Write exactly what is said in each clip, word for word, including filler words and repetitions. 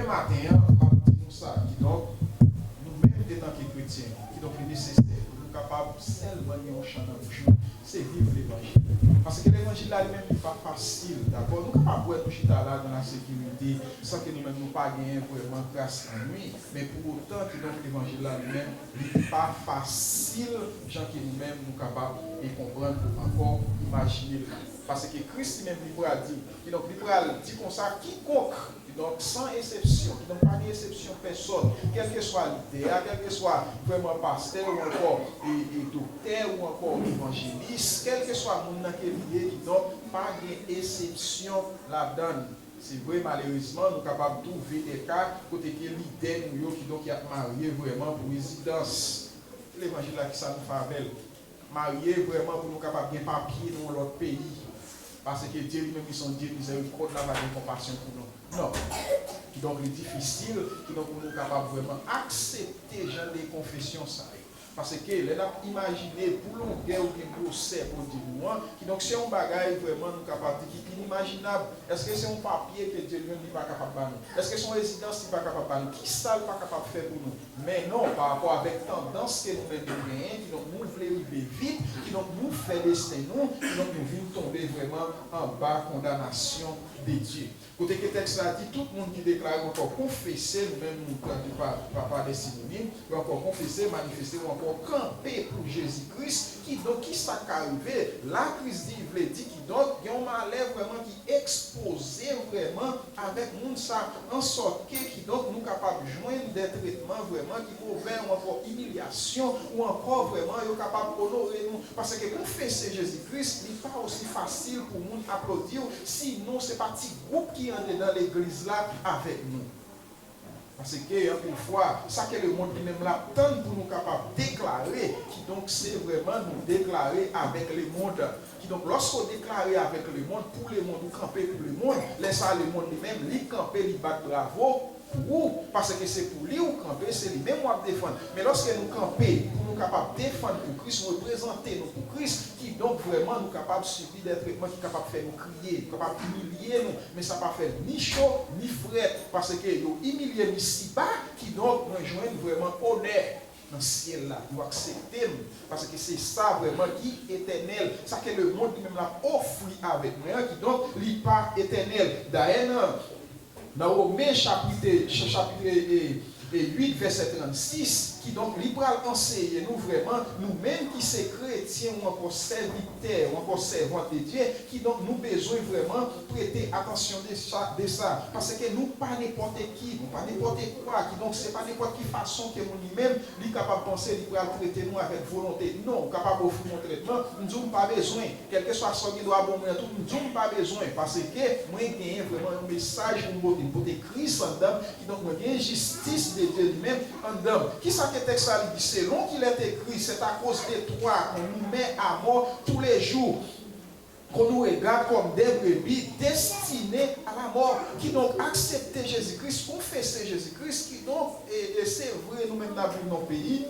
Maten an, m ap di nou sa, kidonk, nou menm etanke kretyen, kidonk, li nesesè pou nou kapab sèlman gen yon chan nan bouch nou, se viv levanjil. Paske levanjil la, li menm, li pa fasil, dakò? Nou kapab wè nou chita la nan lasekirite, san ke nou menm nou pa genyen vrèman gras nan nou, men pou otan, kidonk, levanjil la, li menm, li pa fasil, jan ke nou menm nou kapab e konprann pou ankò imajine l. Paske Kris li menm, li pral di, kidonk, li pral di konsa, kikonk, kidonk, san eksepsyon, kidonk, pa gen eksepsyon pèsòn, kèlkeswa lidè a, kèlkeswa vrèman pastè ou ankò e, e doktè ou ankò evanjelis, kèlkeswa moun nan ke li ye, kidonk, pa gen eksepsyon ladan l. Se vre, malerezman, nou kapab twouve de ka kote ke lidè nou yo, kidonk, y ap marye vrèman pou rezidans. Levanjil la, kisa nou fè avè l? Marye vrèman pou nou kapab gen papye nan yon lòt peyi. Paske Dye li menm, li se yon Dye mizèrikòd, l ap gen konpasyon pou nou. Non. Kidonk, li difisil, kidonk, pou nou kapab vrèman aksepte jan de konfesyon sa yo. Paske lè n ap imajine pou longè oubyen gwosè Bondye nou an, kidonk, se yon bagay vrèman nou kapab di ki inimajinab. Èske se yon papye ke Dye li menm li pa kapab ba nou? Èske se yon rezidans li pa kapab ba nou? Kisa l pa kapab fè pou nou? Men non, pa rapò avèk tandans ke nou menm nou genyen, kidonk nou vle rive vit, kidonk nou fè desten nou, kidonk nou vin tonbe vrèman anba kondanasyon de Dye. Kote ke tèks la di, tout moun ki deklare ou ankò konfese, nou menm nou tradui pa, pa, pa de sinonim, ou ankò konfese, manifeste, ou ankò kanpe pou Jezi Kris, kidonk, kisa k ka rive? La Kris di, vle di, kidonk, gen yon malè vrèman ki ekspoze vrèman avèk moun sa, ansòt ke, kidonk, nou kapab jwenn de tretman vrèman ki move, ou ankò imilyasyon, ou ankò vrèman yo kapab onore nou. Paske konfese Jezi Kris, li pa osi fasil pou moun aplodi w, sinon se pa ti gwoup ki andedan legliz la avèk nou. Paske anpil fwa, sa ke lemonn li menm l ap tann pou nou kapab deklare, kidonk se vrèman nou deklare avèk lemonn. Kidonk, lòske w deklare avèk lemonn, pou lemonn, ou kanpe pou lemonn, lè sa a lemonn li menm, li kanpe, li bat bravo pou ou, paske se pou li ou kanpe, se li menm w ap defann. Men lòske nou kanpe pou nou kapab defann pou Kris, reprezante nou pou Kris, kidonk vrèman nou kapab sibi de tretman ki kapab fè nou kriye, nou kapab imilye nou, men sa pa fè ni cho, ni frèt, paske yo imilye m isiba, kidonk mwen jwenn vrèman onè nan syèl la. Yo aksepte m, paske se sa vrèman ki etènèl, sa ke lemonn li menm l ap ofri avèk mwen an, kidonk li pa etènèl. Dayè, nan, nan Women chapit, chapit, e, e, uit, vèsè trannsis, kidonk li pral anseye nou vrèman, nou menm ki se kretyen ou ankò sèvitè ou ankò sèvant de Dye, kidonk nou bezwen vrèman prete atansyon de sa, de sa. Paske nou pa nenpòt ki, nou pa nenpòt kwa, kidonk se pa nenpòt ki fason ke moun li menm li kapab panse li pral trete nou avèk volonte. Non, ou kapab ofri yon tretman, m di w m pa bezwen. Kèlkeswa sa w gen dwa ban mwen an tou, m di w m pa bezwen, paske mwen genyen vrèman yon mesaj pou m pote. M pote Kris anndan m, kidonk mwen gen jistis de Dye li menm anndan m. Kisa ke tèks la li di? Selon qu'il est écrit, c'est à cause de toi qu'on nous met à mort tous les jours, qu'on nous regarde comme des brebis destinées à la mort. Kidonk, aksepte Jezi Kris, konfese Jezi Kris, kidonk, e, e se vre, nou menm n ap viv nan yon peyi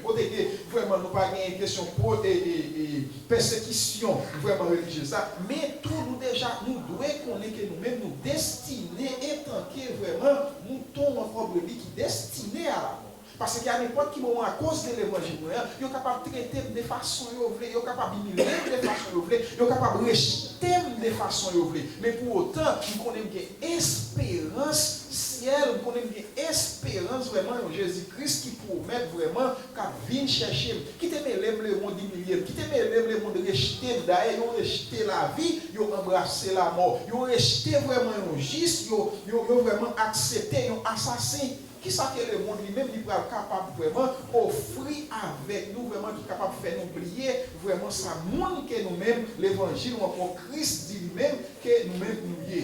kote ke vrèman nou pa genyen kesyon po-, e, e, e, pèsekisyon vrèman relijyez la, men tou nou deja, nou dwe konnen ke nou menm nou destine etanke vrèman mouton ankò brebi ki destine a lamò. Paske a nenpòt ki moman, akoz de levanjil mwen an, yo kapab trete m de fason yo vle, yo kapab imilye m de fason yo vle, yo kapab rejte m de fason yo vle. Men pou otan, m konnen m gen esperans syèl, m konnen m gen esperans vrèman yon Jezi Kris ki pwomèt vrèman k ap vin chèche m. Kite mele m lemonn imilye m, kite mele m lemonn rejte m. Dayè, yo rejte lavi, yo anbrase lamò. Yo rejte vrèman yon jis, yo, yo, yo vrèman aksepte yon asasen. Kisa ke lemonn li menm li pral kapab vrèman ofri avèk nou, vrèman ki kapab fè nou bliye vrèman sa moun ke nou menm, levanjil ou ankò Kris di li menm ke nou menm nou ye?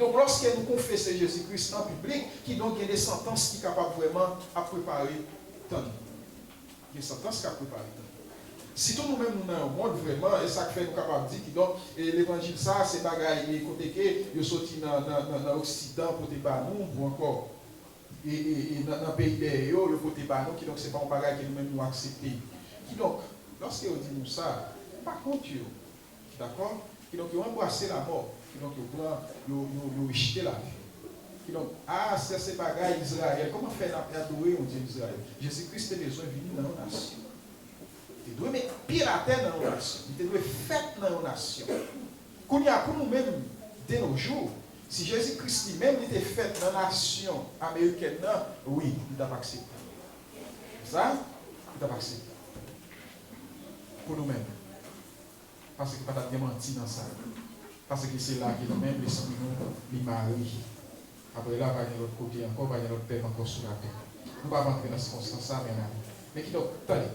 Donk, lòske nou konfese Jezi Kris an piblik, kidonk gen de santans ki kapab vrèman ap prepare tann nou. Gen santans k ap prepare tann nou. Sitou nou menm nou nan yon mond vrèman, e sa k fè nou kapab di, kidonk, e levanjil sa a se bagay, e kote ke yo soti nan, nan, nan, nan Oksidan pote ba nou, ou ankò e, e, e nan, nan peyi dèyè yo, yo pote ba nou, kidonk se pa yon bagay ke nou menm nou aksepte. Kidonk, lòske yo di nou sa, pa kont yo, dakò? Kidonk, yo anbrase lamò, kidonk, yo pran, yo, yo, yo rejte lavi. Donk, a, sa se bagay Izrayèl. Kòman fè n ap adore yon Dye Izrayèl? Jezi Kris te bezwen vini nan yon nasyon. Li te dwe met pye l atè nan yon nasyon. Li te dwe fèt nan yon nasyon. Kounye a, pou nou menm, de nos jours, si Jezi Kris li menm li te fèt nan nasyon amerikèn nan, wi, nou t ap aksepte. Sa, nou t ap aksepte. Pou nou menm. Paske pa t ap gen manti nan sa. Paske se la ke nou menm, lespri nou, li mare. Apre la, pa gen lòt kote ankò, pa gen lòt pèp ankò sou latè. Nou p ap antre nan sikonstans sa, men ann ale. Men kidonk, tande.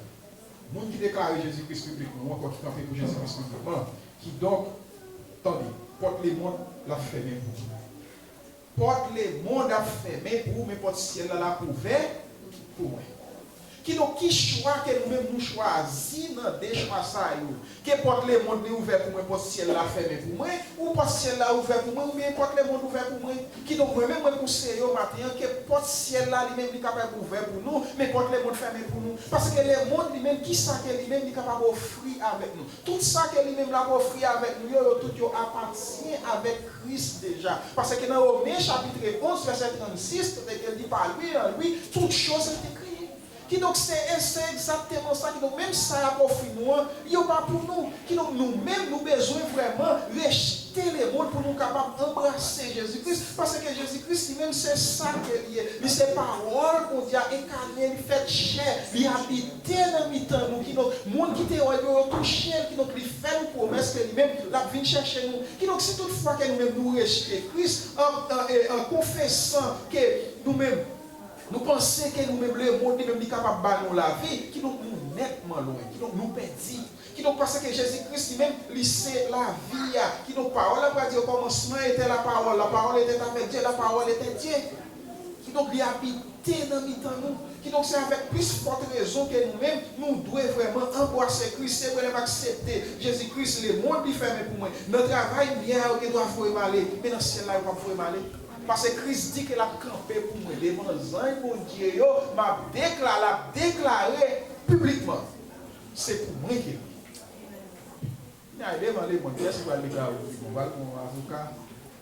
Moun ki deklare Jezi Kris piblikman, ou ankò ki kanpe pou Jezi Kris piblikman, kidonk, tande, pòt lemonn, l ap fèmen pou ou. Pòt lemonn ap fèmen pou ou, men pòt syèl la, l ap ouvè pou mwen. Kidonk, ki chwa ke nou menm nou chwazi nan de chwa sa yo? Ke pòt lemonn li ouvè pou mwen, pòt syèl la fèmen pou mwen, ou pòt syèl la ouvè pou mwen, oubyen pòt lemonn ouvè pou mwen? Kidonk, mwen menm, mwen konseye w maten an, ke pòt syèl la li menm li kapab ouvè pou nou, men pòt lemonn fèmen pou nou. Paske lemonn li menm, ki sa ke li menm li kapab ofri avèk nou? Tout sa ke li menm l ap ofri avèk nou yo, yo tout yo apatyen avèk Kris deja. Paske nan Women chapit onz, vèsè trannsis, kote ke l di, par lui, en lui, toutes choses ont été créées. Kidonk, se, e se egzakteman sa. Kidonk, menm sa y ap ofri nou an, yo pa pou nou. Kidonk, nou menm, nou bezwen vrèman rejte lemonn pou nou kapab anbrase Jezi Kris. Paske Jezi Kris, li menm, se sa ke li ye. Li se pawòl Bondye a enkannen, li fèt chè, li abite nan mitan nou. Kidonk, moun ki te wè l yo, yo touche l. Kidonk, li fè nou pwomès ke li menm, l ap vin chèche nou. Kidonk, si toutfwa ke nou menm nou rejte Kris, an, an, e, an konfesan ke nou menm, nou panse ke nou menm lemonn li menm li kapab ba nou lavi, kidonk nou nètman lwen, kidonk nou pèdi. Kidonk paske Jezi Kris li menm, li se lavi a. Kidonk pawòl la pral di, au commencement était la parole, la parole était avec Dieu, la parole était Dieu. Kidonk li abite nan mitan nou. Kidonk se avèk plis fòt rezon ke nou menm, nou dwe vrèman anbrase Kris. Se vrè lè m aksepte Jezi Kris, lemonn li fèmen pou mwen. Nan travay m ye a, yo gen dwa voye m ale, men nan syèl la, yo p ap voye m ale. Paske Kris di ke l ap kanpe pou mwen. Devan zanj Bondye yo, m ap dekla-, l ap deklare piblikman. Se pou mwen ke l ye. Kounye a, devan lemonn, kiyès ki pral deklare w pi bon? Ou pral pran yon avoka,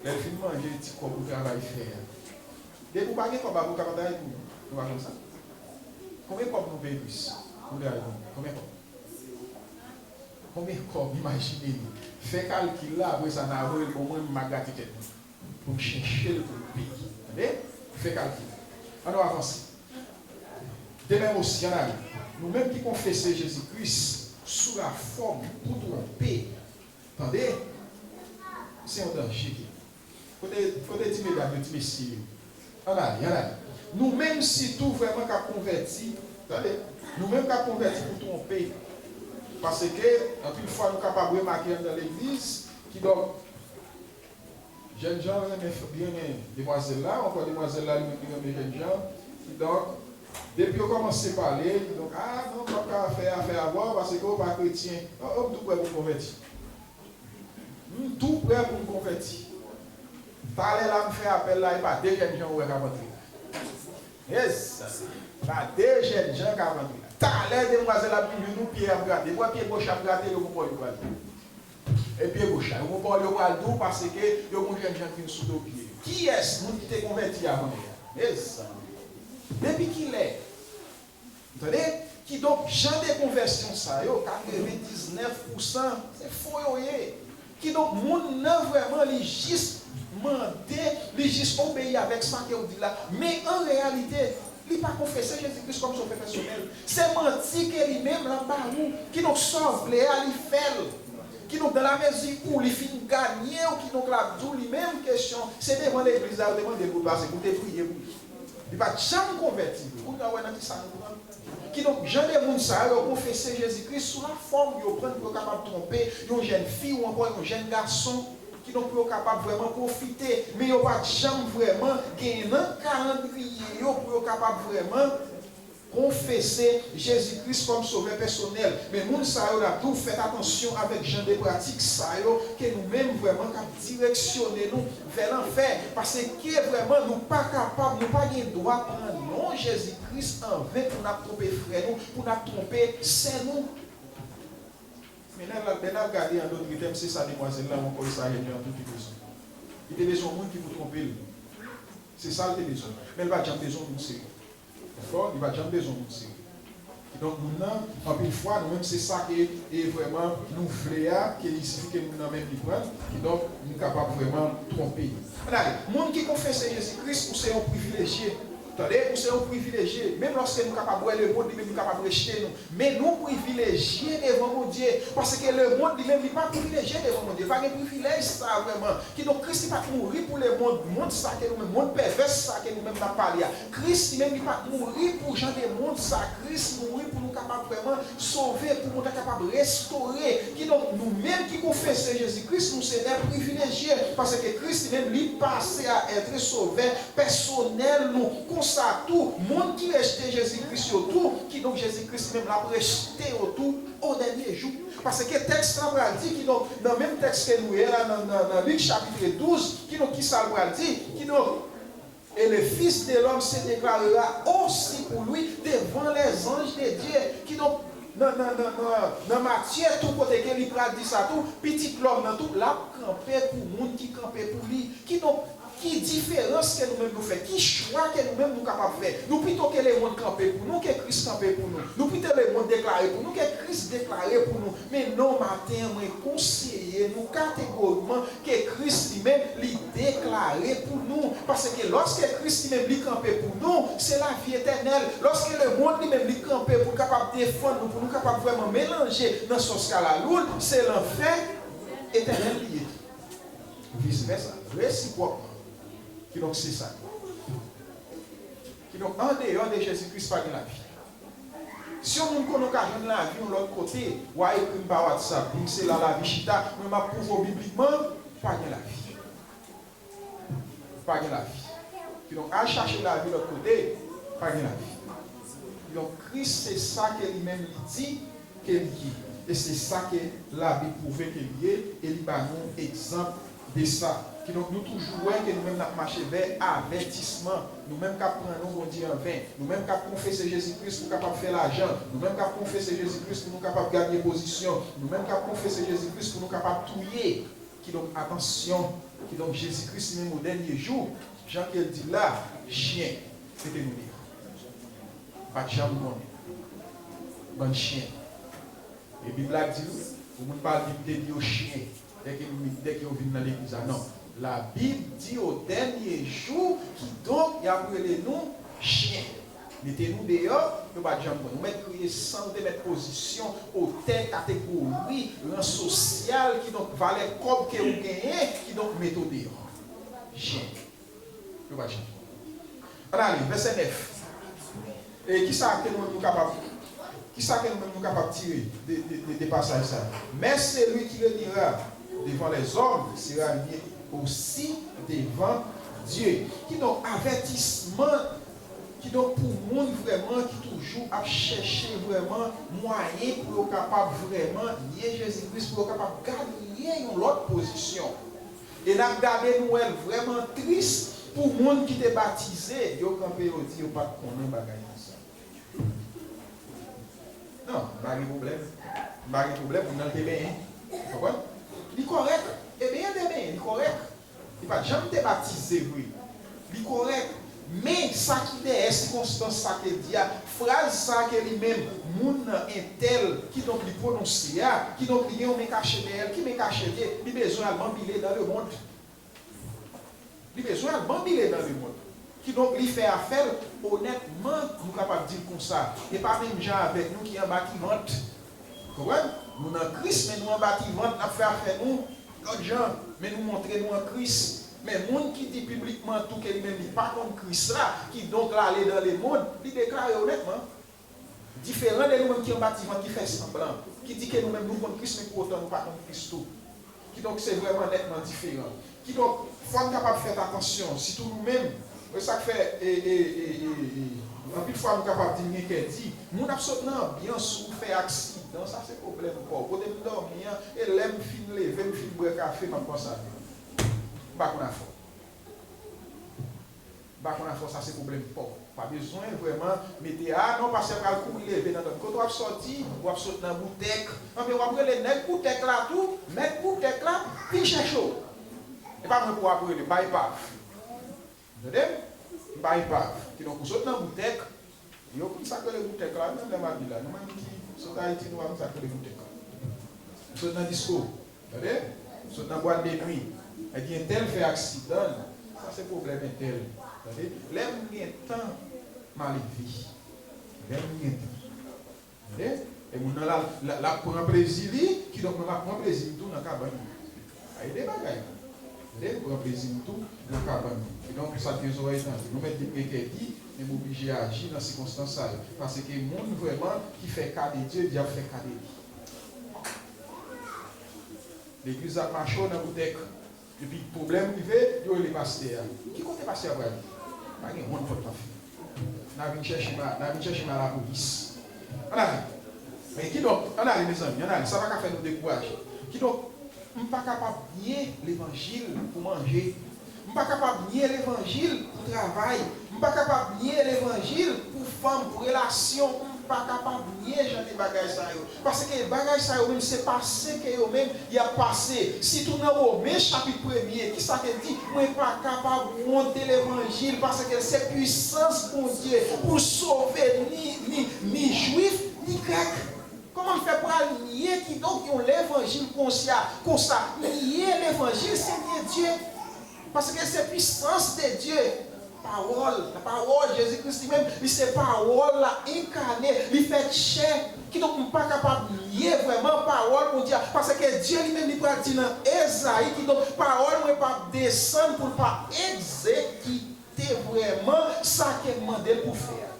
lè l fin manje ti kòb ou travay fè a. Depi w pa gen kòb, avoka pa travay pou ou. Nou pa konn sa? Konbyen kòb nou peye Kris? Nou travay pou ou. Konbyen kòb? Konbyen kòb? Imajine nou. Fè kalkil la, apre sa, n a voye l ban mwen, m a grate tèt mwen. Pou m chèche l pou m peye. Tande? Fè kalkil. Ann nou avanse. De même aussi, ann ale. Nou menm ki konfese Jezi Kris sou lafòm pou twonpe. Tande? Se yon danje ki. Kote, kote ti medam yo, ti mesye yo? Ann ale, ann ale. Nou menm sitou vrèman k ap konvèti. Tande? Nou menm k ap konvèti pou twonpe. Paske, anpil fwa, nou kapab remake anndan legliz, kidonk, jènjan renmen, renmen demwazèl la, ankò demwazèl la, li menm li renmen jènjan. Kidonk, depi yo kòmanse pale, kidonk, a, non, m p ap ka fè afè avè w, paske w pa kretyen. O, o, m tou prè pou m konvèti. M tou prè pou m konvèti. Talè la, m fè apèl la, e pa de jènjan ou wè k ap antre la. Yes! Pa de jènjan k ap antre la. Talè, demwazèl ap vin jwenn ou, pye ap grate. Ou wè pye goch ap grate, yo gon bò yo pral. E pye goch la, yo gon pawòl yo pral di w paske yo gon jènjan ki vin sou do pye yo. Kiyès moun ki te konvèti avan yè a? Mezanmi. Depi kilè? Ou tande? Kidonk, jan de konvèsyon sa yo, katrevendiznèf pousan, se fo yo ye. Kidonk, moun nan vrèman, li jis mande, li jis obeyi avèk sa ke w di la. Men an reyalite, li pa konfese Jezi Kris kòm sovè pèsonèl. Se manti ke li menm l ap ba ou. Kidonk, sa w vle a, li fè l. Kidonk, dans la mesure où li fin ganye w, kidonk, l ap di w li menm kesyon, se devan legliz la yo te mande l pou l pase, pou te priye pou li. Li pa t janm konvèti vre. Kounye a, w wè nan ki sa nou pran. Kidonk, jan de moun sa yo, yo konfese Jezi Kris sou lafòm, yo pran pou yo kapab twonpe yon jèn fi ou ankò yon jèn gason. Kidonk, pou yo kapab vrèman pwofite, men yo pa t janm vrèman genyen nan kalandriye yo pou yo kapab vrèman konfese Jezi Kris kòm sovè pèsonèl. Men moun sa yo, n ap di w, fèt atansyon avèk jan de pratik sa yo ke nou menm vrèman k ap direksyone nou vè lanfè. Paske vrèman, nou pa kapab, nou pa gen dwa pran non Jezi Kris anven pou n ap twonpe frè nou, pou n ap twonpe sè nou. Men lè n al, lè n al gade an dòt tèm, se sa demwazèl la ou ankò sa jènjan an tou te bezwen. Li te bezwen yon moun ki pou twonpe l. Se sa l te bezwen. Men l pa t janm bezwen yon moun serye. Dakò? Li pa t janm bezwen yon moun serye. Kidonk, moun nan, anpil fwa, nou menm, se sa ke, e vrèman, nou vle a, ke li sifi ke moun nan menm li pran l. Kidonk, nou kapab vrèman twonpe li. Ann ale, moun ki konfese Jezi Kris, ou se yon privilejye. Tande, ou se yon privilejye. Menm lòske nou kapab wè lemonn, li menm li kapab rejte nou. Men nou privilejye devan Bondye. Paske lemonn, li menm, li pa privilejye devan Bondye. Li pa gen privilèj sa vrèman. Kidonk, Kris li pa t mouri pou lemonn, monn sa ke nou menm, monn pèvès sa ke nou menm n ap pale a. Kris li menm li pa t mouri pou jan de monn sa. Kris mouri pou nou kapab vrèman sove, pou nou ta kapab restore. Kidonk, nou menm ki konfese Jezi Kris, nou se de privilejye. Paske Kris li menm li pase a être sovè pèsonèl nou. Konsa tou, moun ki rejte Jezi Kris yo tou, kidonk Jezi Kris li menm l ap rejte yo tou o dènye jou. Paske tèks la pral di, kidonk, nan menm tèks ke nou ye la, nan, nan, nan Lik chapit douz, kidonk, kisa l pral di? Kidonk, et le Fils de l'homme se déclarera aussi pour lui devant les anges de Dieu. Kidonk, nan, nan, nan, nan, nan Matye, tou kote ke li pral di sa tou, Pitit lòm nan tou, l ap kanpe pou moun ki kanpe pou li. Kidonk, ki diferans ke nou menm nou fè? Ki chwa ke nou menm nou kapab fè? Nou pito ke lemonn kanpe pou nou, ke Kris kanpe pou nou. Nou pito lemonn deklare pou nou, ke Kris deklare pou nou. Men non, maten an, mwen konseye nou kategorikman ke Kris li menm, li deklare pou nou. Paske lòske Kris li menm, li kanpe pou nou, se lavi etènèl. Lòske lemonn li menm, li kanpe pou l kapab defann nou, pou nou kapab vrèman melanje nan sòs kalaloul, se lanfè etènèl li ye. Vis vèsa, resipwòkman. Kidonk, se sa. Kidonk, andeyò de Jezi Kris, pa gen lavi. Si yon moun konnen w ka jwenn lavi yon lòt kote, w a ekri m pa WhatsApp, di m se la lavi chita, mwen m ap pwouve w biblikman, pa gen lavi. Pa gen lavi. Kidonk, al chache lavi lòt kote, pa gen lavi. Kidonk, Kris se sa ke li menm li di ke li ye. E se sa ke Labib pwouve ke li ye, e li ba nou egzanp de sa. Kidonk, nou toujou wè ke nou menm n ap mache vè avètisman. Nou menm k ap pran non Bondye an ven. Nou menm k ap konfese Jezi Kris pou kapab fè lajan. Nou menm k ap konfese Jezi Kris pou nou kapab gade pozisyon. Nou menm k ap konfese Jezi Kris pou nou kapab touye. Kidonk, atansyon. Kidonk, Jezi Kris li menm o dènye jou, jan ke l di l la, chen, mete nou deyò. Pa t janm konnen. Bann chen. E Bib la di nou, pou moun pa di m te di yo chen, dèke, dèke yo vin nan legliz la, non. Labib di o dènye jou, kidonk, y ap rele nou chen. Mete nou deyò, yo pa t janm pran. Nou mèt kriye san nou te mèt pozisyon, otè, kategori, ran sosyal, kidonk valè kòb ke ou genyen, kidonk mete w deyò. Chen. Yo pa t janm pran. Ann ale, vèsè nèf. E kisa ke nou menm nou kapab, kisa ke nou menm nou kapab tire de, de, de, de pasaj sa? Mais celui qui reniera devant les hommes sera renié aussi devant Dieu. Kidonk, avètisman, kidonk, pou moun vrèman ki toujou ap chèche vrèman mwayen pou yo kapab vrèman nye Jezi Kris, pou yo kapab gade yon lòt pozisyon. E n ap gade nou wè l vrèman tris pou moun ki te batize, yo kanpe, yo di yo pa t konnen bagay konsa. Non, m pa gen pwoblèm. M pa gen pwoblèm, moun nan te benyen. Ou konprann? Li kòrèk. E benyen te benyen, li kòrèk. Li pa t janm te batize vre. Li kòrèk. Men, sa ki dèyè sikonstans sa ke l di a, fraz sa ke li menm, moun nan entèl, kidonk li pwononse a, kidonk li gen yon men kache dèyè l, ki men kache l ye? Li bezwen al banbile dans le monde. Li bezwen al banbile dans le monde. Kidonk, li fè afè l, onètman, nou kapab di l konsa. E pa menm jan avèk nou ki anba ki vant. Konprann? Nou nan Kris, men nou anba ki vant, n ap fè afè nou lòt jan, men nou montre nou an Kris. Men moun ki di piblikman tou ke li menm li pa konn Kris la, kidonk l ale dans le monde, li deklare onètman. Diferan de nou menm ki anba ti vant ki fè sanblan, ki di ke nou menm nou konn Kris, men pou otan nou pa konn Kris tou. Kidonk, se vrèman nètman diferan. Kidonk, fò n kapab fè atansyon, sitou nou menm. E sa k fè, e, e, e, e, e, anpil fwa nou kapab di n gen kè di. Moun ap sot nan anbyans ou fè aksidan, sa se pwoblèm pa w. Kote m dòmi an, e lè m fin leve, m fin bwè kafe, m ap panse a nou. M pa konn afè w. M pa konn afè w, sa se pwoblèm pa w. Pa bezwen vrèman mete, a non, pastè pral kouri leve nan dòmi. Kote w ap sòti? W ap sot nan Boutèk. Anben, w ap rele nèg Boutèk la tou, mèt Boutèk la, vin chèche w. E pa mwen pou w ap rele, bay pav. Tande? pa epav. Kidonk, ou sot nan boutèk, yo konn sa k rele boutèk la, menm lè m ap di la, nou menm ki sot Ayiti, nou pa konn sa k rele boutèk la. Ou sot nan disko, tande? Ou sot nan bwat de nwi, epi entèl fè aksidan, sa se pwoblèm entèl, tande? Lè m gen tan, m a leve. Lè m gen tan. Tande? E moun nan la, la, la pran plezi li, kidonk mwen m ap pran plezi m tou nan kabann mwen. Ay de bagay. Tande? M pran plezi m tou nan kabann mwen. Kidonk sa k gen zòrèy tande. Nou mèt di m gen kè di, men m oblije aji nan sikonstans sa yo. Paske moun vrèman ki fè ka de Dye, dyab fè ka de li. Legliz ap mache nan boutèk. Epi pwoblèm rive, yo rele pastè a. Ki kote pastè a prale? Pa gen wont fòt nan fè. N a vin chèche m a, n a vin chèche m a lapolis. Ann ale. Men kidonk, ann ale, mezanmi, ann ale. Sa pa ka fè nou dekouraje. Kidonk, m pa kapab nye levanjil pou manje. M pa kapab nye levanjil pou travay. M pa kapab nye levanjil pou fanm, pou relasyon. M pa kapab nye jan de bagay sa yo. Paske bagay sa yo menm, se pase ke yo menm y ap pase. Sitou nan Women chapit premye, ki sa ke l di? Mwen pa kapab wont de levanjil, paske l se pwisans Bondye pou sove ni, ni, ni Jwif, ni Grèk. Kòman m fè pral nye kidonk yon levanjil konsa, konsa? Nye levanjil, se nye Dye. Paske se pwisans de Dye. Pawòl, la pawòl, Jezi Kris li menm, li se pawòl la enkane, li fèt chè. Kidonk, m pa kapab nye vrèman pawòl Bondye a, paske Dye li menm, li pral di nan Ezayi, kidonk, pawòl mwen p ap desann pou l pa egzekite vrèman sa ke m mande l pou fè a.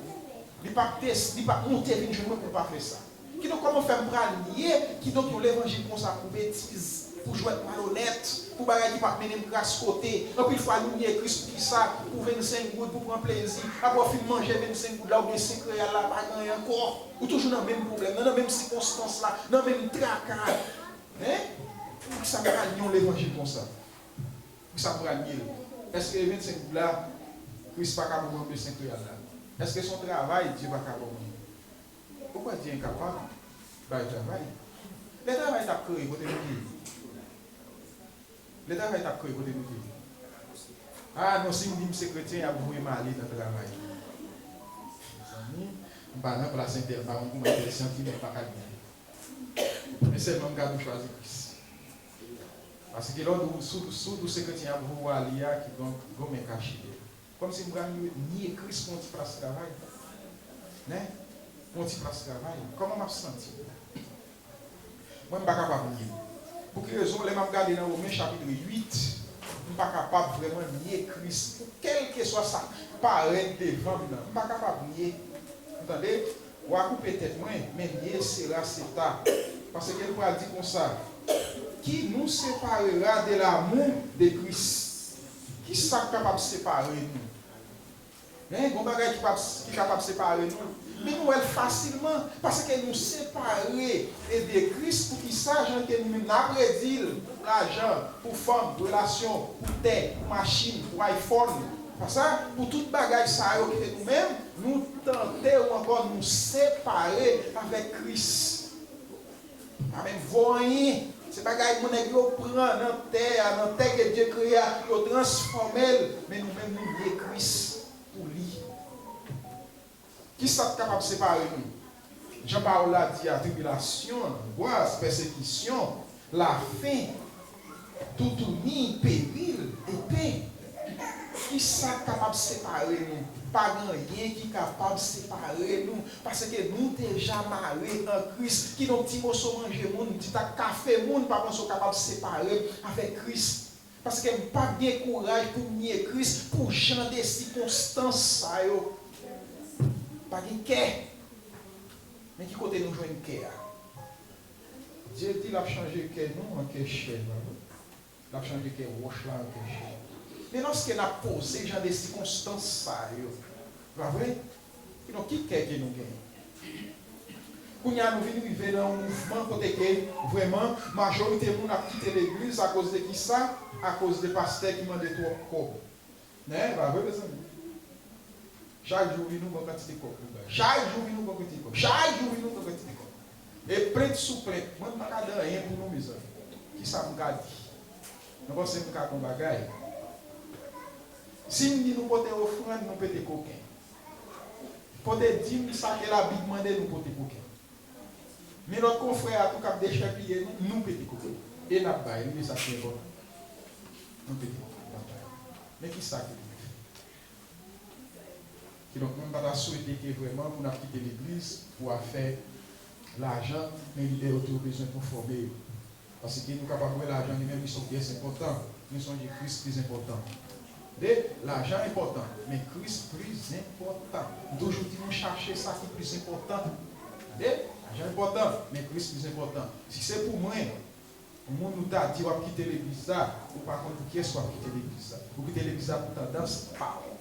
Li p ap des-, li p ap monte vin jwenn mwen pou l pa fè sa. Kidonk, kòman fè m pral nye, kidonk, yon levanjil konsa pou betiz, pou jwèt malonèt, pou bagay ki p ap mennen m kras kote? Anpil fwa, nou nye Kris pou kisa? Pou vennsenk goud, pou pran plezi. Apre w fin manje vennsenk goud la, oubyen senk reyal la, pa gen anyen ankò. Ou toujou nan menm pwoblèm nan, nan menm sikonstans la, nan menm traka. Hein? Poukisa m pral nye yon levanjil konsa? Poukisa m pral nye l? Èske vennsenk goud la, Kris pa ka ban mwen anpil senk reyal la? Èske se yon travay Dye pa ka ban mwen? Ou kwè Dye enkapab bay travay? Lè travay t ap kreye, kote nou te ye? Lè travay t ap kreye, kote nou te ye? Ah non, si m di m se kretyen, y ap voye m ale nan travay. Mezanmi, m pa nan plas entèl, m pa konn kouman entèl santi, men m pa ka di anyen. Men sèlman m ka di w chwazi Kris. Paske lè w di w, si w, si w di w se kretyen, y ap voye w ale a, kidonk, gen yon men kache dèyè. Kòmsi m pral nye, nye Kris pou yon ti plas travay. Nen? Pou yon ti plas travay. Kòman m ap santi m? Mwen, m pa kapab nye l. Pou ki rezon? Lè m ap gade nan Women chapit uit, m pa kapab vrèman nye Kris pou kèlkeswa sa k parèt devan m nan. M pa kapab nye. Ou tande? W a koupe tèt mwen, men nye sera seta. Paske l pral di konsa, qui nous séparera de l'amour de Christ? Kisa k kapab separe nou? Hein, gon bagay ki, pap, ki kapab separe nou. Men nou wè l fasilman, paske nou separe e de Kris. Poukisa? Jan ke nou menm n ap redi l, pou lajan, pou fanm, pou relasyon, pou tè, pou machin, pou iPhone. Konsa, pou tout bagay sa yo ki te nou menm, nou tante ou ankò nou separe avèk Kris. Pa menm vo anyen. Se bagay moun nèg yo pran nan tè a, nan tè ke Dye kreye a, yo transfòme l, men nou menm nou ye Kris pou li. Kisa k kapab separe nou? Jan pawòl la di a, tribilasyon, angwas, pèsekisyon, lafen, toutouni, peril, epe. Kisa k kapab separe nou? Pa gen anyen ki kapab separe nou, paske nou deja mare an Kris. Kidonk, ti moso manje moun, ti tak kafe moun, pa panse w kapab separe avèk Kris. Paske m p ap gen kouraj pou m nye Kris pou jan de sikonstans sa yo. Pa gen kè. Men ki kote nou jwenn kè a? Dye di l ap chanje kè nou an kè chè, pa vre? L ap chanje kè wòch la an kè chè. Men lòske n ap poze jan de sikonstans sa yo, pa vre? Kidonk, ki kè ke nou genyen? Kounye a, nou vin rive nan yon mouvman kote ke, vrèman, majorite moun ap kite legliz akoz de kisa? Akoz de pastè ki mande twòp kòb. Nen, pa vre, mezanmi? Chak jou vin yon bon kantite kòb pou bay. Chak jou vin yon bon kantite kòb. Chak jou vin yon bon kantite kòb. E plent sou plent. Mwen, m pa ka di anyen pou nou, mezanmi. Kisa m ka di? Nou panse m ka di yon bagay? Si m di nou pote ofrann, nou pete koken. Pote dim, sa ke Labib mande, nou pote koken. Men lòt konfrè a tou k ap dechèpiye nou, nou pete koken. E n ap bay, li, men sa ki enpòtan. Nou pete koken, n ap bay. Men ki sa ke nou fè? Kidonk, mwen pa ta swete ke vrèman pou n ap kite legliz pou afè lajan, men lidè yo tou bezwen konfòme yo. Paske nou kapab wè lajan li menm li se yon pyès enpòtan. Men sonje Kris plis enpòtan. Tande, lajan enpòtan, men Kris plis enpòtan. M toujou di nou chache sa ki plis enpòtan. Tande, lajan enpòtan, men Kris plis enpòtan. Si se pou mwen, yon moun ou ta di w ap kite legliz la, ou pa konn pou kiyès w ap kite legliz la. Ou kite legliz la pou tandans pa w.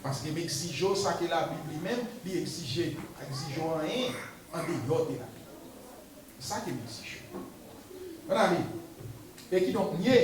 Paske m egzije w sa ke Labib li menm, li egzije, egzije w anyen andeyò de Labib. Se sa ke m egzije w. Ann ale. E kidonk, nye,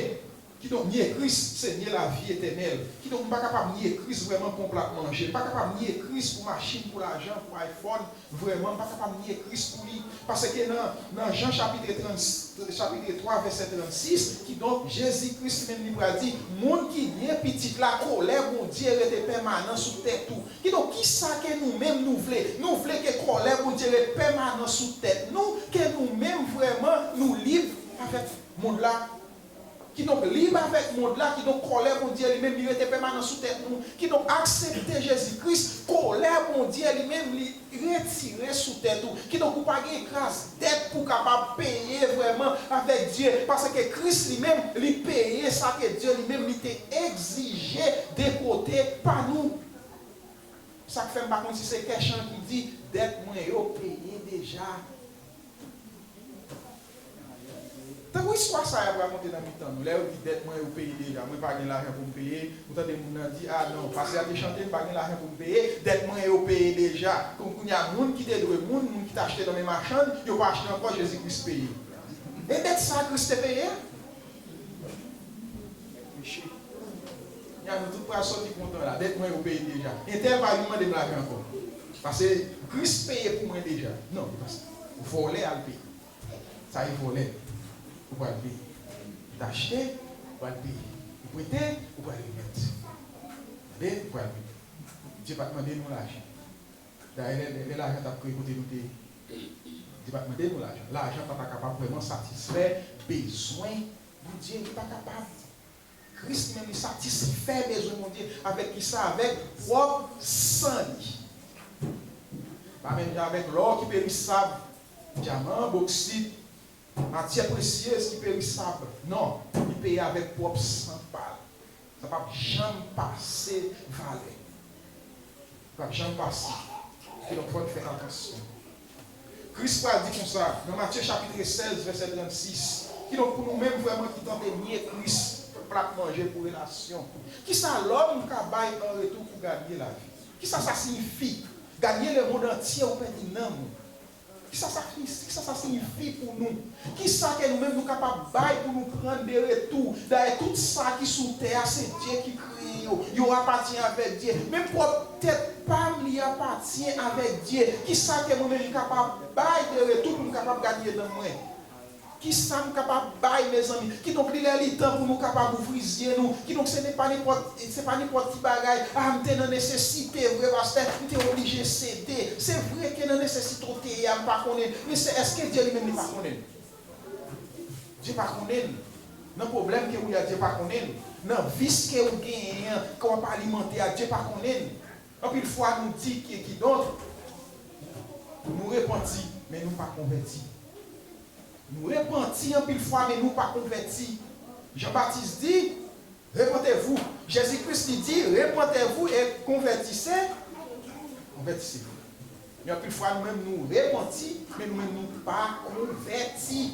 kidonk, nye Kris, se nye lavi etènèl. Kidonk, m pa kapab nye Kris vrèman pou yon plat manje. M pa kapab nye Kris pou machin, pou lajan, pou iPhone. Vrèman, m pa kapab nye Kris pou li. Paske nan, nan Jan chapit trant, chapit twa, vèsè trannsis, kidonk, Jezi Kris li menm li pral di, moun ki nye Pitit la, kòlè Bondye rete pèmanan sou tèt ou. Kidonk, kisa ke nou menm nou vle? Nou vle ke kòlè Bondye ret pèmanan sou tèt nou, ke nou menm vrèman nou lib avèk mond la? Kidonk, lib avèk mond la, kidonk, kòlè Bondye li menm, li rete pèmanan sou tèt nou. Kidonk, aksepte Jezi Kris, kòlè Bondye li menm, li retire sou tèt ou. Kidonk, ou pa gen kras dèt pou w kapab peye vrèman avèk Dye, paske Kris li menm, li peye sa ke Dye li menm, li te egzije de kote pa nou. Sa k fè m pa konn si se Kèchan ki di, dèt mwen yo peye deja. Tankou istwa sa y ap rakonte nan mitan nou, lè yo di dèt mwen yo peye deja, mwen pa gen lajan pou m peye, ou tande moun nan di, a non, pastè a te chante, m pa gen lajan pou m peye, dèt mwen yo peye deja. Kon kounye a, moun ki te dwe moun, moun ki te achte nan men machann, yo pa achte ankò, Jezi Kris peye. E dèt sa Kris te peye a? Meche. Kounye a nou tout pral sòti kontan la. Dèt mwen yo peye deja. Entèl pa vin mande m lajan ankò. Paske Kris peye pou mwen deja. Non, li pa sa. Vòlè al peye. Sa e vòlè. Ou pral peye. Ou t achte, ou pral peye. Ou prete, ou pral remèt. Tande, ou pral remèt. Dye pa t mande nou lajan. Dayè, lè, lè, lè lajan t ap kreye kote nou te ye, Dye pa t mande nou lajan. Lajan pa ta kapab vrèman satisfè bezwen Bondye. Li pa kapab. Kris li menm, li satisfè bezwen Bondye. Avèk kisa? Avèk pwòp san li. Pa menm jan avèk lò ki perisab, dyaman, boksit, matyè presyez ki perisab. Non, li peye avèk pwòp san pa l. Sa p ap janm pase valè. Li p ap janm pase. Kidonk, fò n fè atansyon. Kris pral di konsa, nan Matye chapit sèz, vèsè trannsis, kidonk, pou nou menm vrèman ki tante nye Kris pou plat manje, pou relasyon, kisa lòm ka bay an retou pou ganye lavi? Kisa sa siyifi? Ganye lemonn antye, ou pèdi nanm ou. Kisa sa, kisa sa siyifi pou nou? Kisa ke nou menm nou kapab bay pou nou pran de retou? Dayè, tout sa ki sou tè a, se Dye ki kreye yo. Yo apatyen avèk Dye. Menm pwòp tèt pa m, li apatyen avèk Dye. Kisa ke mwen menm m kapab bay de retou pou m kapab ganye nanm mwen? Kisa m kapab bay, mezanmi? Kidonk, li lè li tan pou nou kapab ouvri zye nou. Kidonk, se ne pa nenpòt, se pa nenpòt ki bagay. A, m te nan nesesite vre, pastè. M te oblije sede. Se vre ke nan nesesite w te ye a, m pa konnen. Men se, èske Dye li menm li pa konnen? Dye pa konnen. Nan pwoblèm ke ou ye a, Dye pa konnen. Nan vis ke ou genyen an, ke w ap alimante a, Dye pa konnen. Anpil fwa, nou di ki, kidonk, nou repanti, men nou pa konvèti. Nou repanti anpil fwa, men nou pa konvèti. Jan Batis di, repentez-vous. Jezi Kris li di, repentez-vous et convertissez. Konvètise. Men anpil fwa, nou menm nou repanti, men nou menm nou pa konvèti.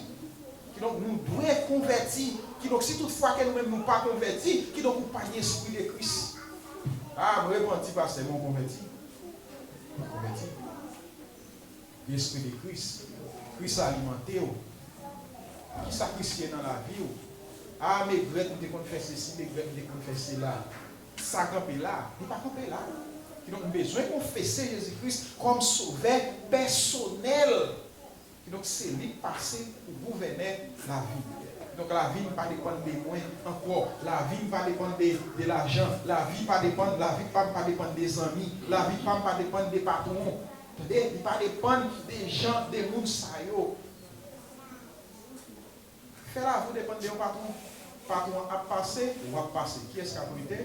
Kidonk, nou dwe konvèti. Kidonk, si tout fwa ke nou menm nou pa konvèti, kidonk, ou pa gen espri de Kris. A, m repanti, pastè, men w konvèti? Ou pa konvèti. Gen espri de Kris. Kris alimante w. Kisa Kris ye nan lavi w? A, m regrèt m te konn fè sesi, m regrèt m te konn fè sela. Sa kanpe la, li pa kanpe la. Kidonk, m bezwen konfese Jezi Kris kòm Sovè pèsonèl. Kidonk, se li k pase pou gouvènè lavi m. Donk, lavi m pa depann de mwen ankò. Lavi m pa depann de, de lajan. Lavi pa depann, lavi pa m pa depann de zanmi. Lavi pa m pa depann de patwon. Tande, li pa depann de jan de moun sa yo. Fè lavi w depann de yon patwon. Patwon an ap pase, w ap pase. Kiyès k ap rete?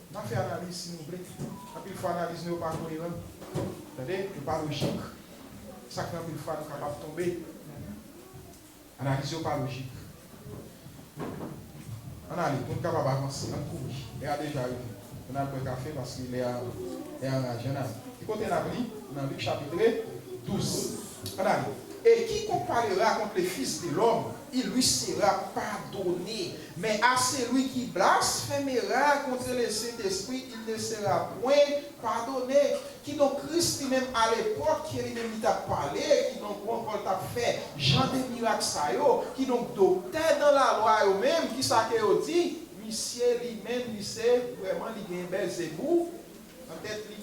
N a fè analiz si nou vle. Anpil fwa, analiz nou yo pa koyeran. Tande, yo pa lojik. Sa k fè anpil fwa nou kapab tonbe. Analiz yo pa lojik. Ann ale, pou n kapab avanse. Ann kouri. Lè a deja rive. Ann al bwè kafe paske lè a, lè a anraje. Ann ale. Ki kote n ap li? Nan Lik chapit douz. Ann ale. Et quiconque parlera contre le Fils de l'homme, il lui sera pardonné. Mais à celui qui blasphémera contre le Saint-Esprit, il ne sera point pardonné. Kidonk, Kris li menm, alepòk ke li menm li t ap pale, kidonk, ou ankò l t ap fè jan de mirak sa yo, kidonk, doktè dan lalwa yo menm, kisa ke yo di? Misye li menm, li se vrèman, li gen Bèlzebou nan tèt li.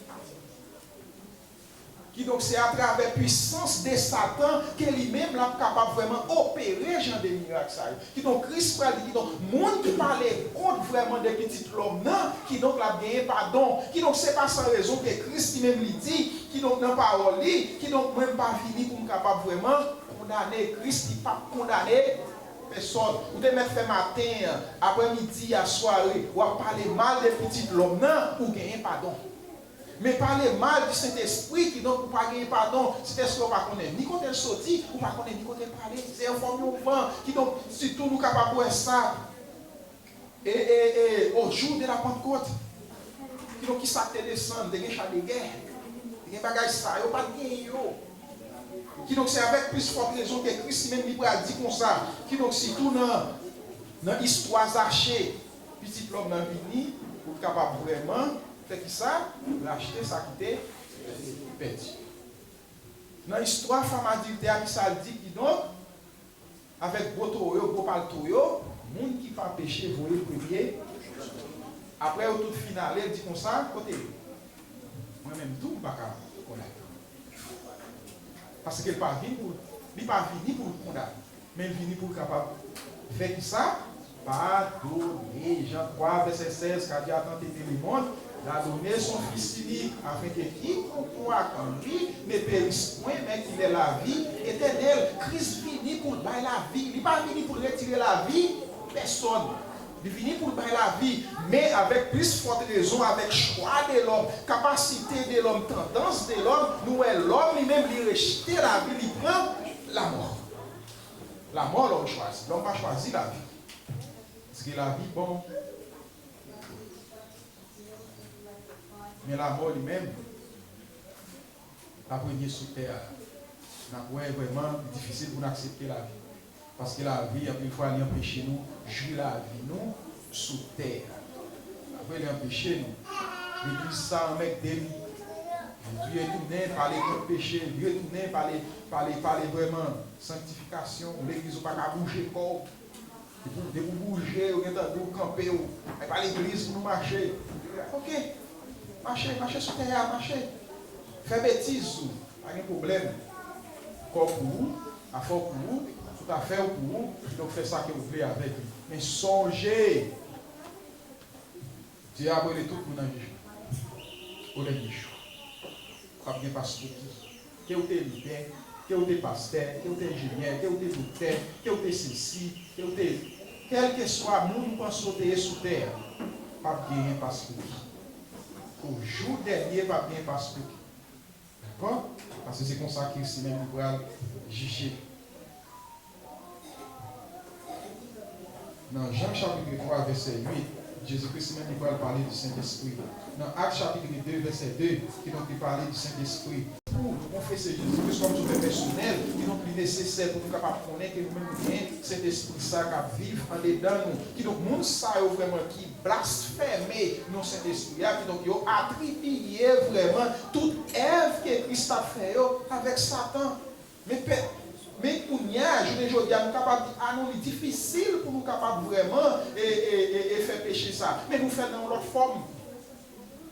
Kidonk, se atravè pwisans de Satan ke li menm l ap kapab vrèman opere jan de mirak sa yo. Kidonk, Kris pral di, kidonk, moun ki pale kont vrèman de Pitit Lòm nan, kidonk, l ap genyen padon. Kidonk, se pa san rezon ke Kris li menm li di, kidonk, nan pawòl li, kidonk, mwen m pa vini pou m kapab vrèman kondane. Kris li p ap kondane pèsòn. Ou te mèt fè maten an, aprèmidi a, sware, w ap pale mal de Pitit Lòm nan, ou genyen padon. Men pale mal di Sentespri, kidonk ou pa genyen padon. Sentespri, ou pa konnen ni kote l soti, ou pa konnen ni kote l prale. Se yon fòm yon van. Kidonk, sitou nou kapab wè sa. E, e, e, au jour de la Pentecôte. Kidonk, kisa k te desann? Te gen cha de gè. Te gen bagay sa yo, pa t gen yo. Kidonk, se avèk plis fòt rezon ke Kris li menm li pral di konsa. Kidonk, sitou nan, nan istwa Zache, Pitit Lòm nan vini pou l kapab vrèman fè kisa? Rachte sa ki te pèdi. Nan istwa fanm adiltè a, kisa l di? Kidonk, avèk gwo towo yo, gwo palto yo, moun ki pa peche voye premye. Apre yo tout fin ale, l di konsa, kote yo? Mwen menm tou, m pa ka kondane. Paske l pa vin pou, li pa vini pou l kondane. Men l vini pou l kapab fè kisa? Padone. Jan twa, vèsè sèz ka di, a tant aimé le monde, il a donné son Fils unique, afin que quiconque croit en lui ne périsse point, mais qu'il ait la vie éternelle. Kris vini pou l bay lavi. Li pa vini pou l retire lavi pèsòn. Li vini pou l bay lavi. Men avèk plis fòt rezon, avèk chwa de lòm, kapasite de lòm, tandans de lòm, nou wè lòm li menm li rejte lavi, li pran lamò. Lamò lòm chwazi. Lòm pa chwazi lavi. Paske lavi bon. Men lamò li menm, la premye sou tè a. N ap wè vrèman li difisil pou n aksepte lavi. Paske lavi, anpil fwa, li anpeche nou jwi lavi nou sou tè a. Apre, li anpeche nou. Legliz sa anmègde m. Li retounen pale kont peche, li retounen pale, pale, pale vrèman sanktifikasyon. Legliz ou pa ka bouje kò w. Depi, depi w bouje, yo gentan di w kanpe w. Ay pa legliz pou nou mache. Oke. Mache, mache sou tè a, mache. Fè betiz ou, pa gen pwoblèm. Kò w pou ou, afè w pou ou, tout afè w pou ou, kidonk fè sa ke w vle avèk li. Men sonje, Dye ap rele tout moun nan jijman. O dènye jou. P ap gen paspouki. Ke w te lidè, ke w te pastè, ke w te enjenyè, ke w te doktè, ke w te sesi, ke w te, kèlkeswa moun ou panse w te ye sou tè a, p ap genyen paspouki. O jou dènye, p ap genyen paspouki. Dakò? Paske se konsa Kris li menm li pral jije. Nan Jan chapit twa, vèsè uit, Jezi Kris li menm li pral pale di Sentespri. Nan Ak chapit de, vèsè de, kidonk li pale di Sentespri. Pou nou konfese Jezi Kris kòm Sovè pèsonèl, kidonk li nesesè pou nou kapab konnen ke nou menm nou gen Sentespri sa k ap viv andedan nou. Kidonk moun sa yo vrèman ki blasfème non Sentespri a, kidonk yo atribiye vrèman tout èv ke Kris t ap fè yo avèk Satan. Men pè, men kounye a, jounen jodi a, nou kapab di, a non, li difisil pou nou kapab vrèman e, e, e, e fè peche sa. Men nou fè l nan yon lòt fòm.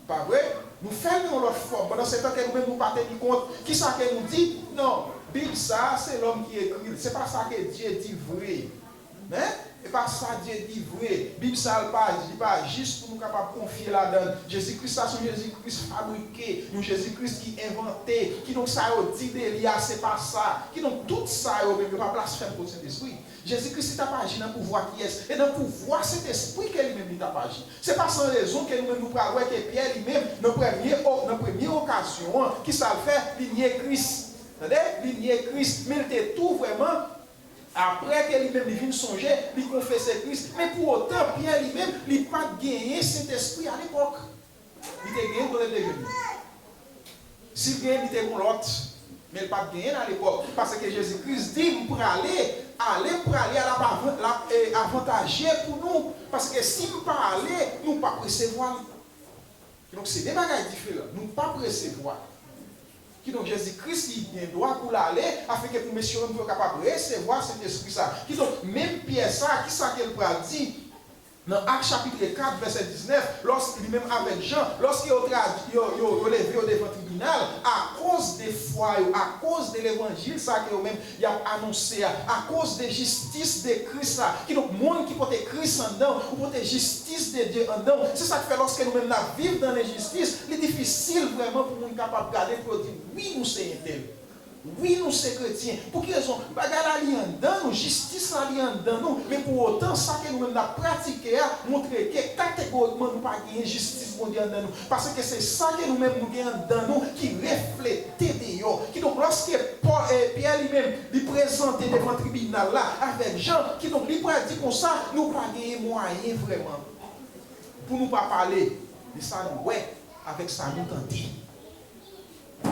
Pa vre? Nou fè l nan yon lòt fòm. Pandan se tan ke nou menm nou pa teni kont, kisa ke nou di? Non, Bib sa a, se lòm ki ekri l. Se pa sa ke Dye di vre. Men, e pa sa Dye di vre. Bib sa a, li pa, li pa jis pou nou kapab konfye ladan l. Jezi Kris sa, se yon Jezi Kris fabrike, yon Jezi Kris ki envante. Kidonk, sa yo di de li a, se pa sa. Kidonk, tout sa yo menm, yo pa blasfèm kont Sentespri. Jezi Kris, li t ap aji nan pouvwa kiyès? E nan pouvwa Sentespri ke li menm li t ap aji. Se pa san rezon ke nou menm nou pral wè ke Pyè li menm, nan premye o-, nan premye okazyon an, kisa l fè? Li nye Kris. Tande? Li nye Kris. Men l te tou vrèman, apre ke li menm li vin sonje, li konfese Kris. Men pou otan, Pyè li menm, li pa t genyen Sentespri alepòk. Li te genyen, kote l te jwenn li? Si l genyen, li te gon lòt. Men l pa t genyen l alepòk. Paske Jezi Kris di, "M prale, ale m prale a l ap avan-, l ap, e, avantaje pou nou. Paske si m pa ale, nou p ap resevwa l." Kidonk, se de bagay diferan. Nou p ap resevwa l. Kidonk, Jezi Kris, li gen dwa pou l ale, afenke pou mesye yo, pou yo kapab resevwa Sentespri sa. Kidonk, menm Pyè sa, kisa ke l pral di? Nan Ak chapit kat, vèsè diznèf, lòske li menm avèk Jan, lòske yo trad-, yo, yo, yo leve yo devan tribinal, akoz de fwa yo, akoz de levanjil sa ke yo menm y ap anonse a, akoz de jistis de Kris la, kidonk moun ki pote Kris anndan w, ou pote jistis de Dye anndan w, se sa k fè lòske nou menm n ap viv nan lenjistis, li difisil vrèman pou moun kapab gade pou yo di, wi, nou se entèl. Wi, nou se kretyen. Pou ki rezon? Bagay la li anndan nou, jistis la li anndan nou, men pou otan, sa ke nou menm n ap pratike a montre ke kategorikman nou pa genyen jistis Bondye anndan nou. Paske se sa ke nou menm nou gen anndan nou ki reflete deyò. Kidonk, lòske Pò-, e, Pyè li menm, li prezante devan tribinal la avèk Jan, kidonk, li pral di konsa, nou pa genyen mwayen vrèman pou nou pa pale de sa nou wè avèk sa nou tande.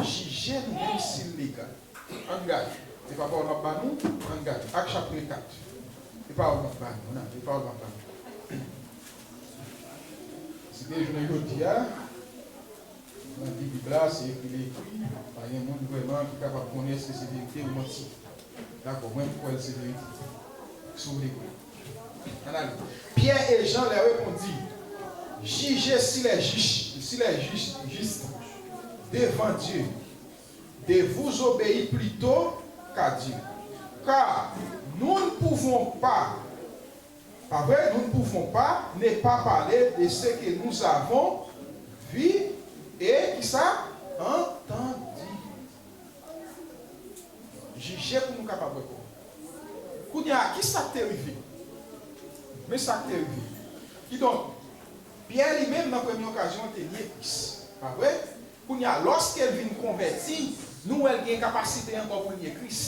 Jije nou menm si l legal. Ann gade. Se pa pawòl m ap ba nou? Ann gade. Ak chapit kat. Se pawòl m ap ba nou. Nan, se pawòl m ap ba nou. Si te jounen jodi a, nan Bib la, se ekri l ekri, pa gen moun vrèman ki kapab konnen èske se verite ou manti. Dakò, mwen m kwè l se verite. Si w vle kwè. Ann ale. Pierre et Jean leur répondit, jugez s'il est juste, s'il est juste, juste devant Dieu de vous obéir plutôt qu'à Dieu. Car nous ne pouvons pas, pas vrai, nous ne pouvons pas ne pas parler de ce que nous avons vu et qui ça entendu. Jije pou nou kapab wè kò. Kounye a, ki sa k te rive? Men sa k te rive. Kidonk, Pyè li menm, nan premye okazyon an, te nye Kris. Pa vre? Kounye a, lòske l vin konvèti, nou wè l gen kapasite ankò pou l nye Kris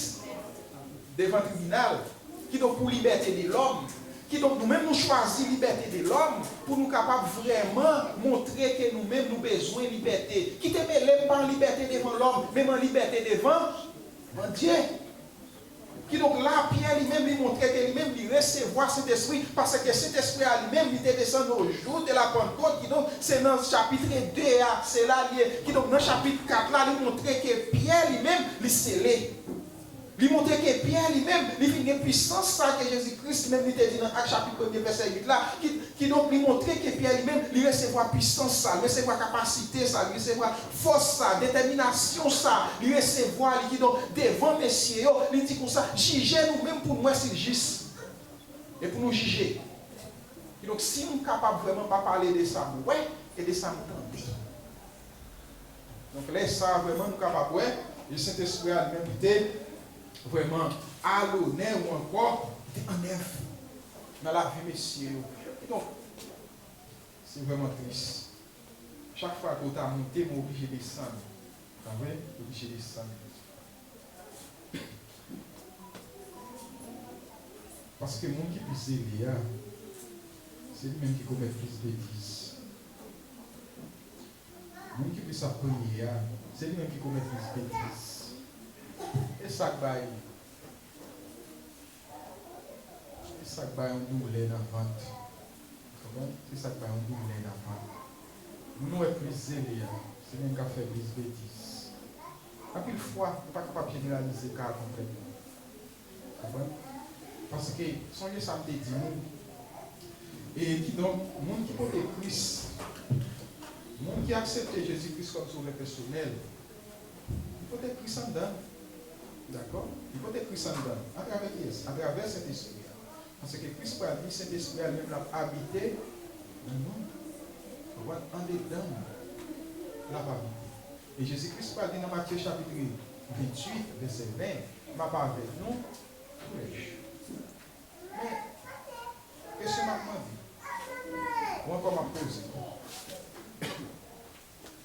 devan tribinal. Kidonk, pou libète de lòm. Kidonk, nou menm, nou chwazi libète de lòm pou nou kapab vrèman montre ke nou menm, nou bezwen libète. Kite mele m pa an libète devan lòm, men m an libète devan Bondye. Kidonk, la, Pyè li menm, li montre ke li menm, li resevwa Sentespri, paske Sentespri a li menm, li te desann o jou de la Pantkot. Kidonk, se nan chapit de a, se la li ye. Kidonk, nan chapit kat la, li montre ke Pyè li menm, li sele. Li montre ke Pyè li menm, li vin gen pwisans sa ke Jezi Kris li menm li te di nan Ak chapit premye vèsè uit la, ki, kidonk li montre ke Pyè li menm, li resevwa pwisans sa, li resevwa kapasite sa, li resevwa fòs sa, detèminasyon sa, li resevwa li, kidonk devan mesye yo, li di konsa, jije nou menm pou n wè si l jis. E pou nou jije. Kidonk si m kapab vrèman pa pale de sa m wè e de sa m tande. Donk, lè sa a, vrèman, nou kapab wè, e Sentespri a li menm, li te vrèman alonè ou ankò, li te annèv nan lavi mesye yo. Kidonk, se vrèman tris. Chak fwa ke w ta monte, men w oblije desann. Pa vre? W oblije desann. Paske moun ki pi zele a, se li menm ki komèt plis betiz. Moun ki plis ap priye a, se li menm ki komèt plis betiz. E sa k bay, e sa k bay yon doulè nan vant. Konprann? Se sa k bay yon doulè nan vant. Moun ou wè plis zele a, se li menm k ap fè plis betiz. Anpil fwa, nou pa kapab jeneralize ka a konplètman. Konprann? Paske, sonje sa m te di nou. E kidonk, moun ki pote Kris, moun ki aksepte Jezi Kris kòm Sovè pèsonèl, li pote Kris anndan l. Dakò? Li pote Kris anndan l. Atravè kiyès? Atravè Sentespri a. Paske Kris pral di Sentespri a li menm l ap abite nan nou. Konprann? Andedan nou l ap abite. E Jezi Kris pral di nan Matye chapit venntuit, vèsè ven, m ap avèk nou toulèjou. Men, kesyon m ap mande, ou ankò m ap poze,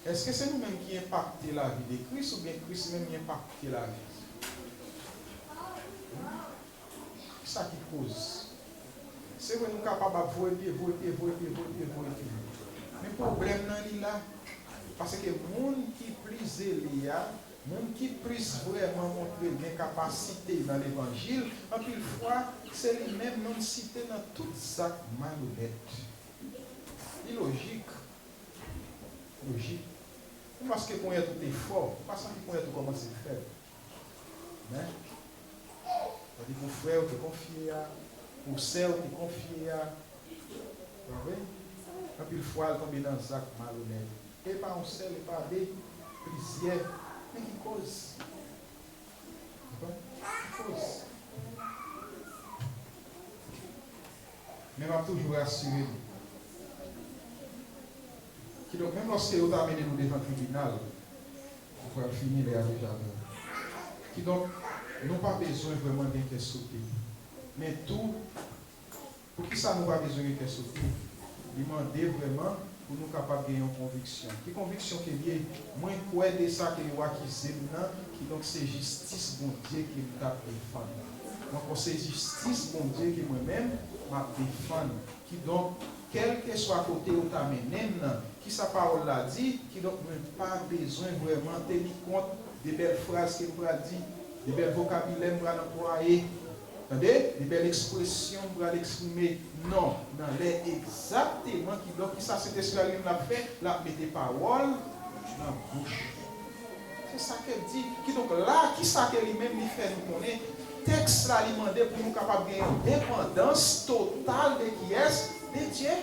èske se nou menm ki enpakte lavi de Kris oubyen Kris menm ki enpakte lavi? Kisa ki koz? Se vre, nou kapab ap voye pye, voye pye, voye pye, voye pye, voye pye. Men pwoblèm nan li la. Paske moun ki pli zele a, moun ki plis vrèman montre l gen kapasite nan levanjil, anpil fwa, se li menm nou site nan tout zak malonèt. Li lojik. Lojik. Se paske ponyèt ou te fò, ou pa santi ponyèt ou kòmanse fèb. Men, tandis pou frè ou te konfye a, pou sè ou te konfye a, pa vre? Anpil fwa, l tonbe nan zak malonèt. E pa yon sèl, e pa de, plizyè. Men ki koz? Konprann? Ki koz? Men m ap toujou rasire nou. Kidonk, menm lòske yo ta mennen nou devan tribinal, nou pral fini, lè a deja pran. Kidonk, nou pa bezwen vrèman gen kè sote. Men tou, poukisa nou pa bezwen gen kè sote? Li mande vrèman pou nou kapab gen yon konviksyon. Ki konviksyon ke l ye? Mwen kwè de sa ke yo akize m nan, kidonk se jistis Bondye ke m t ap defann. Mwen kwè se jistis Bondye ke mwen menm m ap defann. Kidonk, kèlkeswa kote yo ta mennen m nan, kisa pawòl la di? Kidonk, mwen pa bezwen vrèman teni kont de bèl fraz ke m pral di, de bèl vokabilè m pral anplwaye, tande, de bèl ekspresyon m pral eksprime. Non, nan lè egzakteman, kidonk, kisa Sentespri a li menm l ap fè? L ap mete pawòl nan bouch. Se sa ke l di. Kidonk, la, kisa ke li menm li fè nou konnen? Tèks la, li mande pou nou kapab gen yon depandans total de kiyès? De Dye.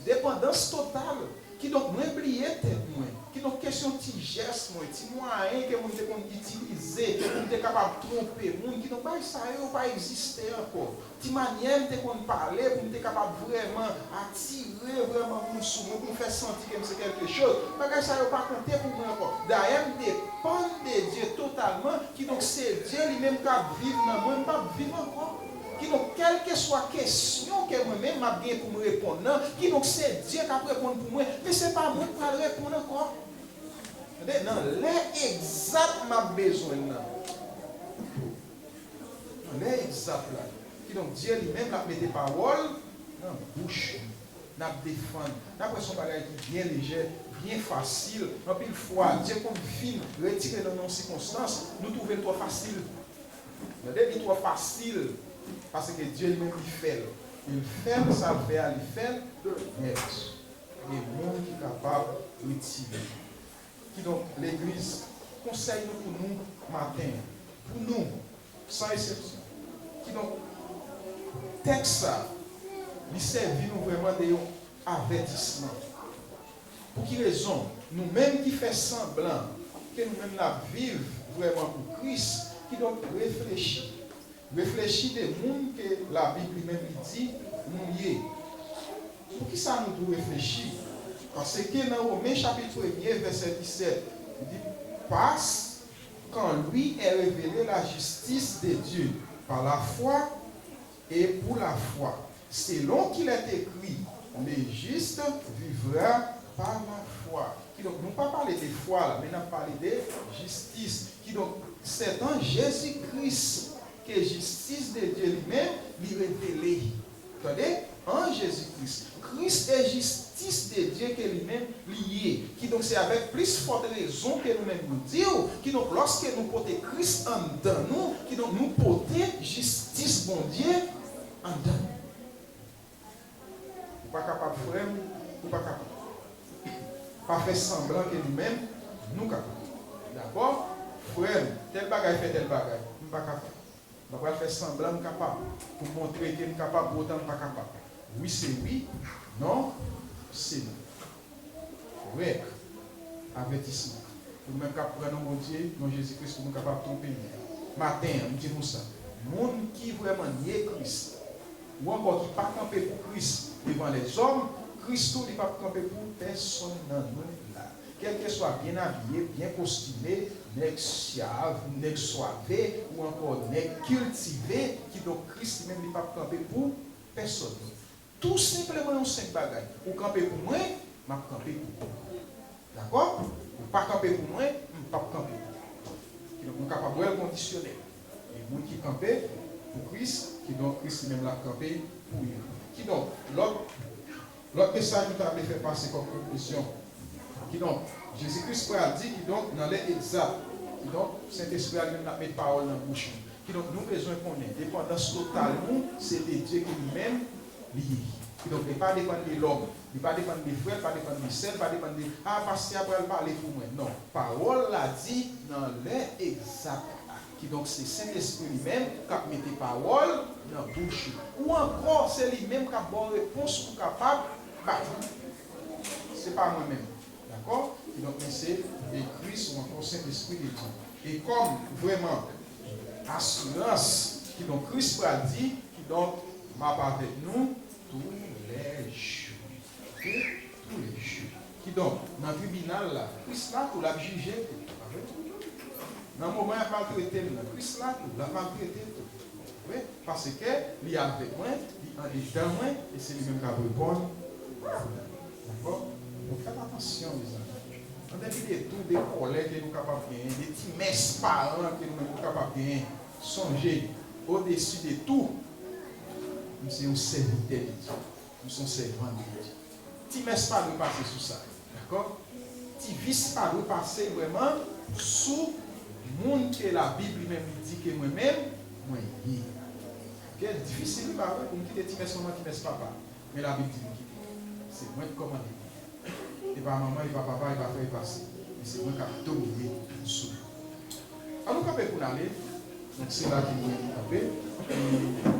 Depandans total. Kidonk, mwen bliye tèt mwen. Kidonk, kesyon ti jès mwen, ti mwayen ke mwen te konn itilize pou m te kapab twonpe moun. Kidonk, bagay sa yo pa egziste ankò. Ti manyè m te konn pale pou m te kapab vrèman atire vrèman moun sou mwen, pou m fè santi ke m se kèlkechoz. Bagay sa yo pa konte pou mwen ankò. Dayè, m depann de Dye totalman. Kidonk, se Dye li menm k ap viv nan mwen, m p ap viv ankò. Kidonk, kèlkeswa kesyon ke mwen menm m ap gen pou m reponn nan, kidonk, se Dye k ap reponn pou mwen, men se pa mwen k pral reponn ankò. Tande, nan lè egzak m ap bezwen l nan. Nan lè egzak la. Kidonk, Dye li menm, l ap mete pawòl nan bouch nou. N ap defann. N ap wè se yon bagay ki byen lejè, byen fasil. Anpil fwa, Dye konn fin retire nou nan yon sikonstans, nou twouve l twò fasil. Tande, li twò fasil. Paske Dye li menm, li fè l. Li fè l, sa l fè a, li fè l nèt. Gen moun ki kapab retire. Kidonk, legliz, konsèy nou pou nou maten an, pou nou, san eksepsyon. Kidonk, tèks sa, li sèvi nou vrèman de yon avètisman. Pou ki rezon? Nou menm ki fè sanblan ke nou menm n ap viv vrèman pou Kris, kidonk reflechi. Reflechi de moun ke Labib li menm li di nou ye. Poukisa nou dwe reflechi? Paske nan Women chapit premye, vèsè disèt, li di, Parce qu'en lui est révélée la justice de Dieu par la foi, et pour la foi, selon qu'il est écrit, le juste vivra par la foi. Kidonk, nou pa pale de fwa la, men n ap pale de jistis. Kidonk, c'est en Jésus-Christ que justice de Dieu li menm, li revele. Tande? An Jezi Kris. Kris e jistis de Dye ke li menm li ye. Kidonk, se avèk plis fòt rezon ke nou menm nou di w, kidonk, lòske nou pote Kris anndan nou, kidonk, nou pote jistis Bondye anndan nou. Ou pa kapab, frè m, ou pa kapab. Pa fè sanblan ke nou menm, nou kapab. Dakò? Frè m, tèl bagay fè tèl bagay, m pa kapab. M pa pral fè sanblan m kapab pou m montre ke m kapab, poutan m pa kapab. Wi se wi, non se non. Grèk, avètisman. Pou nou menm k ap pran non Bondye, non Jezi Kris, pou nou kapab twonpe nou. Maten an, m di nou sa. Moun ki vrèman nye Kris, ou ankò ki pa kanpe pou Kris devan lèzòm, Kris tou, li p ap kanpe pou pèsonn nan nou la. Kèlkeswa byen abiye, byen kostime, nèg syav, nèg swave, ou ankò nèg kiltive, kidonk Kris li menm li p ap kanpe pou pèsonn. Tou senpleman yon senp bagay. Ou kanpe pou mwen, m ap kanpe pou ou. Dakò? Ou pa kanpe pou mwen, m p ap kanpe pou ou. Kidonk, nou kapab wè l kondisyonèl. E moun ki kanpe pou Kris, kidonk, Kris li menm l ap kanpe pou yo. Kidonk, lòt, lòt mesaj nou ta vle fè pase kòm konklizyon. Kidonk, Jezi Kris pral di, kidonk, nan lè egzat, kidonk, Sentespri a li menm l ap met pawòl nan bouch nou. Kidonk, nou bezwen konnen depandans total nou, se de Dye ki li menm li ye. Kidonk, li pa depann de lòm, li pa depann de frè, li pa depann de sè, li pa depann de, a, pastè a pral pale pou mwen. Non, pawòl la di nan lè egzat la. Kidonk, se Sentespri li menm k ap mete pawòl nan bouch ou. Ou ankò, se li menm k ap ba w repons pou w kapab bat. Se pa mwen menm. Dakò? Kidonk, men se Kris ou ankò Sentespri de Dye. E kòm vrèman asirans, kidonk, Kris pral di, kidonk, m ap avèk nou toulèjou. Oke? Toulèjou. Kidonk, nan tribinal la, Kris la tou, l ap jije tou. Pa vre? Nan moman y ap maltrete l la, Kris la tou, l ap maltrete tou. Wi, paske li avèk mwen, li andedan mwen, e se li menm k ap reponn. Dakò? Donk, fèt atansyon, mezanmi. An depi de tou, de kòlè ke nou kapab genyen, de ti mès paran ke nou menm nou kapab genyen, sonje, odesi de tou, m se yon sèvitè de Dye. M se yon sèvant de Dye. Ti mès pa dwe pase sou sa. Dakò? Ti vis pa dwe pase vrèman sou moun ke Labib li menm li di ke mwen menm, mwen ye. Oke? Difisil, wi, pa vre, pou m kite ti mès manman, ti mès papa. Men Labib di nou kite. Se mwen k kòmande. E pa manman, e pa papa, e pa frè, e pa sè. Men se mwen k ap domine sou nou. An nou kanpe pou n ale. Donk, se la ke mwen kanpe. E